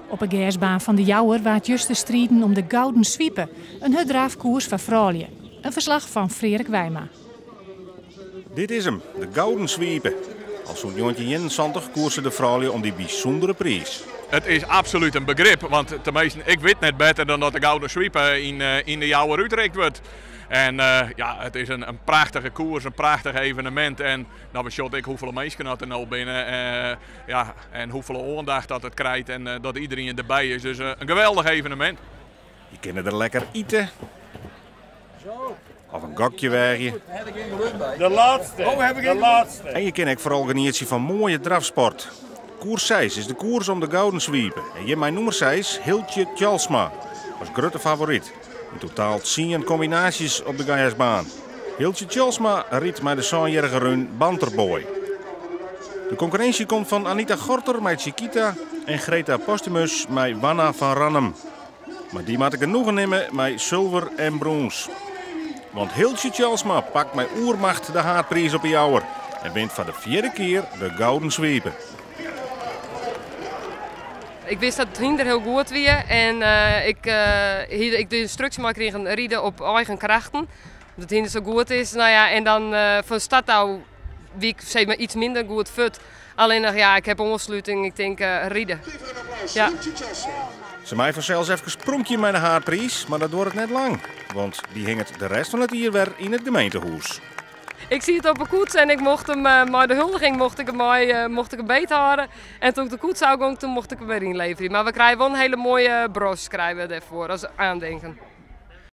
Op 'e gersbaan fan De Jouwer waard juster striden om de Gouden Swipe, in hurddraafkoers foar froulju. In ferslach fan Freark Wijma. Dit is 'm, de Gouden Swipe. Al sûnt 1971 koerse de froulju om dy bysûndere priis. It is absolút in begrip, want teminsten ik wit net better dan dat de Gouden Swipe yn De Jouwer útrikt wurdt. En ja, it is in prachtige koers, in prachtich evenemint. En no, we sjogge ek hoefolle minsken dat der no binne ja, en hoefolle oandacht dat it krijt en dat iderien derby is. Dus in geweldich evenemint. Je kinne der lekker ite. Of in gokje weagje. De laatste. De laatste. En je kinne ek foaral genietsje fan moaie drafsport. Koers seis is de koers om de Gouden Swipe. En hjir mei nûmer seis Hiltje Tjalsma as grutte favoryt. Yn totaal tsien kombinaasjes op de gersbaan. Hiltje Tjalsma rydt mei de sânjierrige rún Banterboy. De konkurrinsje komt fan Anita Gorter mei Chiquita en Greta Posthumus mei Wanna van Rannum. Mar dy moatte genoegen nimme mei sulver en brûns. Want Hiltje Tjalsma pakt mei oermacht de haadpriis op 'e Jouwer en wint foar de fjirde kear de Gouden Swipe. Ik wist dat it hynder hiel goed wie en ik hie ek de ynstruksje meikrigen ride op eigen krachten. Omdat it hynder sa goed is. No ja, en dan fan start ôf wie ik sis mar iets minder goed fuort. Allinnich ja, ik heb oansluting, ik tink ride. Ja. Se mei fansels efkes pronkje mei de haadpriis, mar dat duorret net lang. Want dy hinget de rest fan it jier wer yn it gemeentehûs. Ik siet op 'e koets en ik mocht him mei de huldiging mocht ik him mei, mocht ik him beethâlde. En toen ik de koets ôfgong, toen mocht ik him wer ynleverje. Mar we krije wol in hiele moaie bros krije we dêrfoar as oantinken.